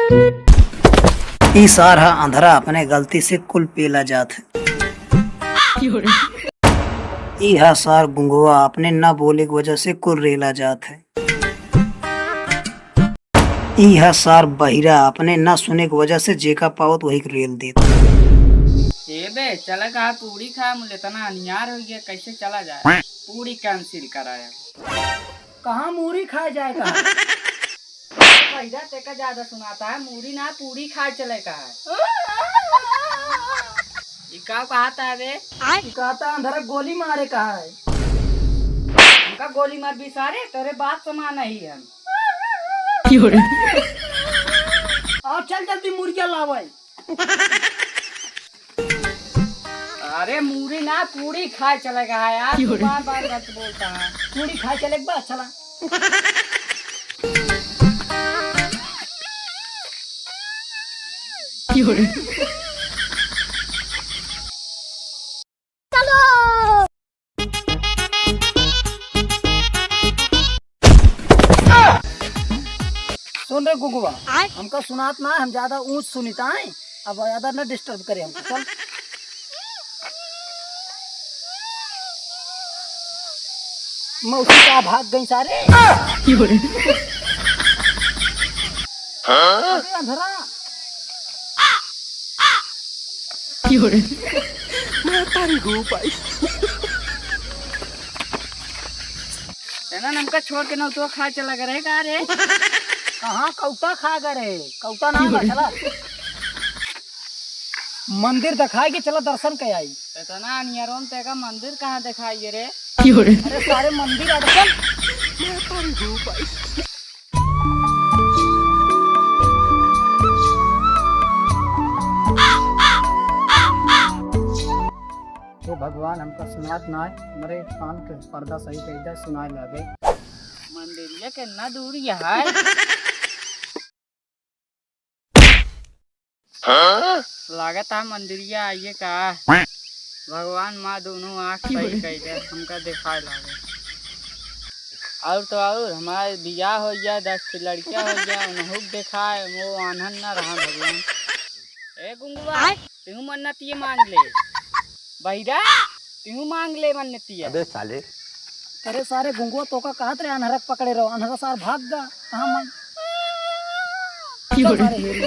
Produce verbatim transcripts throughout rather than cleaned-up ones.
ई सार ह अंधरा, अपने गलती से कुल पेला जात है। ई ह सार गुंगवा, अपने न बोले के वजह से कुल रेला जात है। ई ह सार बहिरा, अपने न सुने के वजह से जेका पावत वही के रेल देत। ए बे, चला कहा पूरी खा, मुझे इतना अनियार हो गया, कैसे चला जाए? पूरी कैंसिल कराया। कहाँ मूरी खाए जाए कहा? पैदा तेका ज्यादा सुनाता है, मूरी ना पूरी खाए चले कहा है। ई का कहता है बे? ई कहता अंधरा गोली मारे कहा है। हमका गोली मार भी सारे, तेरे बात समान नहीं हम। क्यों रे? आओ चल जल्दी मुर्गिया लावे। अरे मूरी ना, पूरी खाए चले गया है यार, क्यों तू रे? बार बार गलत बोलता है। पूरी खाए चले एक बार चला। क्यों रे? सुन रे गुगुआ, आय? हमका सुनात ना, हम ज्यादा ऊंच सुनित आए, अब ज्यादा न डिस्टर्ब करे हमको, चल। मौसी का भाग गई सारे। अरे अंधरा। मैं तारी गो पाई। एना नमका छोड़ के नौतवा खा चला गए रहे का रे? कहाँ कौता खा गए रहे? कौता ना बा, चला। मंदिर दिखाई के चला दर्शन के आई। इतना नियरों तेका मंदिर कहाँ दिखाई रे? अरे सारे मंदिर अड़चन। मैं तारी गो पाई। हे भगवान, हमका सुनात नाय, हमरे कान के पर्दा सही कइ दे, सुनाए लागे। मंदिरिया केतना दूर है? लागत है मंदिरिया आइए का। भगवान माँ दोनों आँख सही कइ दे, हमका देखाए लागे। और तो और हमारे बियाह हो गया, दस ठे लड़कियाँ हो गया, उन्हों देखाए, वो आनंद ना रहा भगवान। ए गुंगवा, आय? तू मन्नतिये मांग ले। बहिरा, तू मांग ले मन्नतिया। अबे साले। अरे सारे गुंगवा तोका कहत रहे अनहरक पकड़े रहो, अनहरा सार भाग गा। कहाँ मांग? क्यों चल रे? सारे हेरी।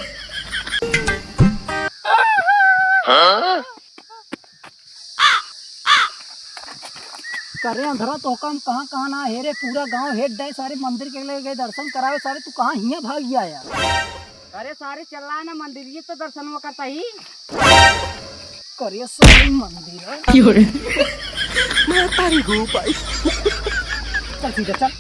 करे अंधरा तोका हम कहाँ कहाँ ना हेरे, पूरा गांव हेर दे, सारे मंदिर के ले गए दर्शन करावे, सारे तू कहाँ हियाँ भाग गया यार? अरे सारे चल रहा है ना मंदिर, ये तो दर्शन वो करता ही। करे सारे मंदिर है। क्यों रे? मैं तारी गो पाई। चल सीधा चल।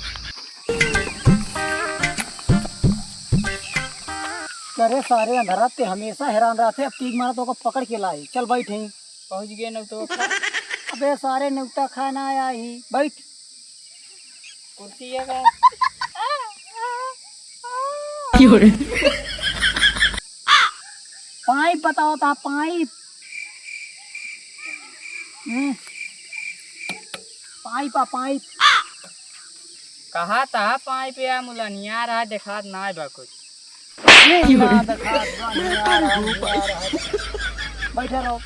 करे सारे अंधरा ते हमेशा हैरान रहते, अब तीक मारा तो ओको पकड़ के लाई। चल बैठ ही। पहुँच गए नौतवा खा। अबे सारे नौतवा खा ना आया ही। बैठ। कुर्सी है का? क्यों रे? पाइप बताओ ता, पाइप। हम्म। पाइप आ, पाइप। कहा ता पाइप या मुलनिया रहा, देखात ना बा कुछ। नहीं, ना देखात बा, नहीं आ रहा, नहीं आ रहा। बैठे रहो।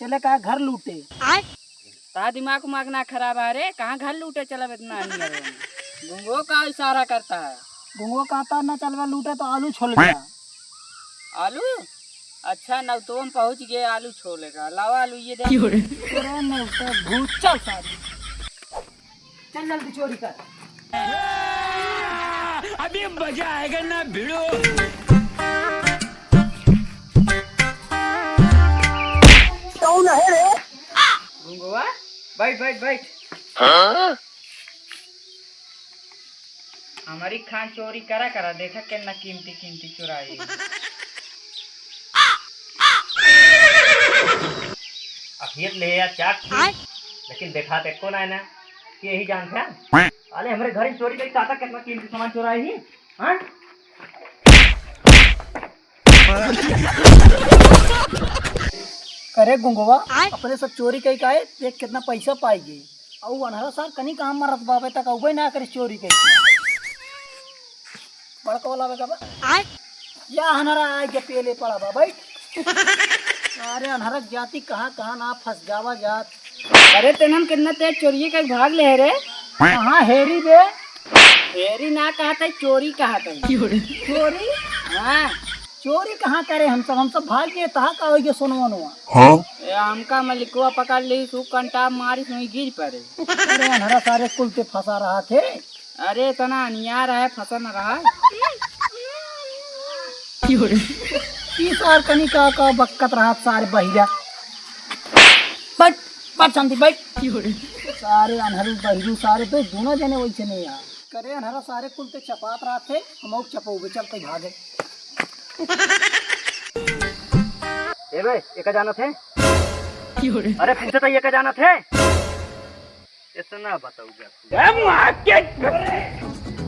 चले का घर लूटे। आय? ता दिमाग उमाग ना खराब है रे, कहाँ घर लूटे चलब इतना नियर में? गुंगो का इशारा करता है। गुंगो कहता ना चलबा लूटे तो आलू छोल गया। आलू? अच्छा, नौतवा में पहुँच गए आलू छोले का। लावा आलू ये दे। क्यों रे? अरे नौतवा भूत, चल सारी। चल जल्दी चोरी कर। अभी मजा आएगा ना भिड़ो। कौन है रे? गुंगवा, बैठ, बैठ, बैठ। हाँ? हमारी खान चोरी करा करा, देखा कितना कीमती कीमती चुराई। अखियत ले या चाट थी, आय। लेकिन देखा ते को ना है ना, कि यही जान था। अरे हमारे घर में चोरी करी, ताता कितना कीमती सामान चुराई ही, हाँ? करे गुंगवा, आय। अपने सब चोरी कई काहे, देख कितना पैसा पाई गई। अउ अनहरा सार कनी कहाँ मरत बाबे तक अउबे ना करी चोरी कई। बड़का वाला बेटा बा। आय। या अनहरा आइ के पेले पड़ा बा, बैठ। अरे अनहरा क जाति कहाँ कहाँ ना फँस जावा जात। अरे तेनम कितना तेज चोरिये का भाग ले रे। कहाँ हेरी बे? हेरी ना कहत है, चोरी कहत है। चोरी? हाँ। चोरी कहाँ करे हम सब, हम सब भाग गए, तहा का होइ गए सोनवा नोवा? हाँ? ए, हमका मलिकवा पकड़ ली, सु कंटा मारी, सुई गिर पड़े। अरे अनहरा सारे कुल ते फँसा रहा थे। अरे इतना अनियार है, फँसा न रहा। ई सार कनी का, का बक्कत रहा सारे बहिरा। बैठ, बैठ शांति, बैठ। सारे अनहरू बहिरू, सारे तो दोनों जने वैसे नहीं यार। करे अनहरा सारे कुल ते चपात रहा थे, हम और चपौबे चलते भागे। ए बे, एका जानत है? अरे पूछत है, एका जानत है? इतना बताऊ जा। ए माँ के,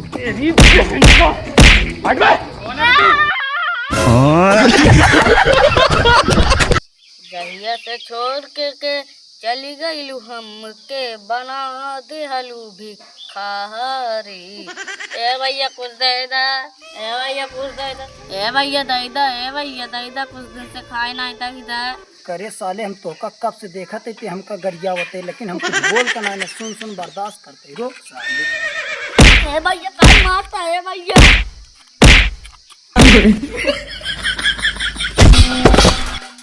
तेरी बहन को। हट बे। जहिया से छोड़ के, के चली गईलू हमके, बना देहलू भिखारी। ए भैया कुछ दे दा, ए भैया कुछ दे दा, ए भैया दे दा, ए भैया दे दा, कुछ दिन से खाए नाही दे दा। करे साले, हम तोहका कब से देखत है, ते हमका गरियावत है, लेकिन हम कुछ बोलत नाही, सुन सुन बर्दाश्त करते। रुक साले। ए भैया, काहे मारता है भैया?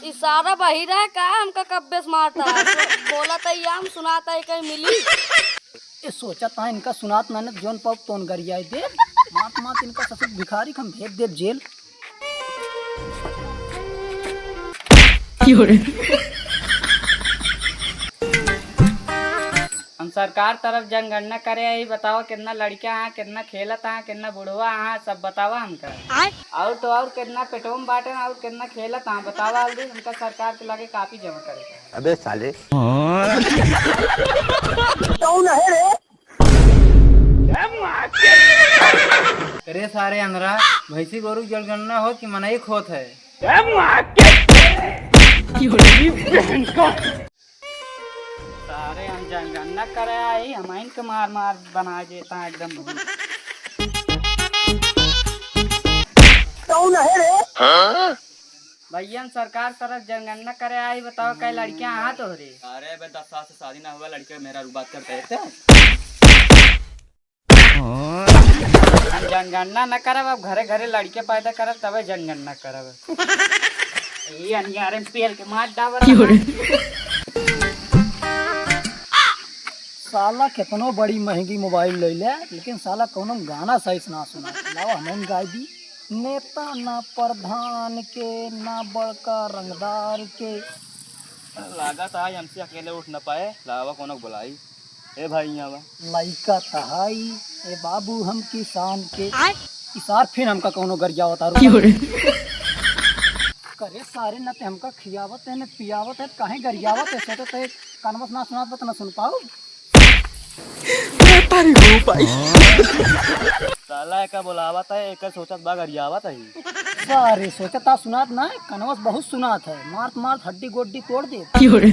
ई सारा बहिरा है का, हमका कब्बे से मारता है? बोलत है या हम सुनाता है कहीं मिली? ए, सोचत है इनका सुनात ना, न जौन पाउब तौन गरियाई देब। मात मात इनका ससुर भिखारी के हम भेज देब जेल। हम सरकार तरफ जनगणना करे आई, बतावा कितना लड़का है, कितना खेलत है, कितना बुढ़वा है, सब बतावा हमका। आय? और तो और कितना पेटवा में बाटे और कितना खेलत है, बतावा जल्दी, हमका सरकार के लगे कापी जमा करे के है। अबे साले। कौन है रे? अरे सारे अंधरा, भैंसी गोरू जनगणना होत कि मनई क होत है? सारे हम जनगणना करे आई, हम इनके मार मार बना देता है एकदम भूत। कौन है रे? भैया, हम सरकार तरफ जनगणना करे आई, बताओ कै लड़कियां हाँ तोहरे? अरे बे, दस साल से शादी ना हुआ, लड़के मेरा रू बात करते रहते हैं। हम जनगणना न करब, अब घरे घरे लड़के पैदा करब तबे जनगणना करब। ये अनियारे में पेल के मार डाबर। साला कितनो बड़ी महंगी मोबाइल ले ले, लेकिन साला कौनो गाना सही से ना सुना। लावा हम गाय दी। नेता ना प्रधान के, ना बड़का रंगदार के। लागत आज हमसे अकेले उठ न पाए, लावा कोनो बुलाई। ए भाई, यहाँ बा। लइका त हई, ए बाबू, हम किसान के। आय। ई सार फिर हमका कौनो गरियावत आरू। क्यों रे? करे सारे, न ते हमका खियावत है, न पियावत है, काहे गरियावत है? सोचत है, कानवा से ना सुनात बा, त ना सुन पाऊ। ए तारी हो भाई। साला एका बोलावत है, एकर सोचत बा गरियावत है। सारे सोचत आ सुनात ना, कनवा से बहुत सुनात है, मारत मारत हड्डी गोड्डी तोड़ दे। क्यों रे?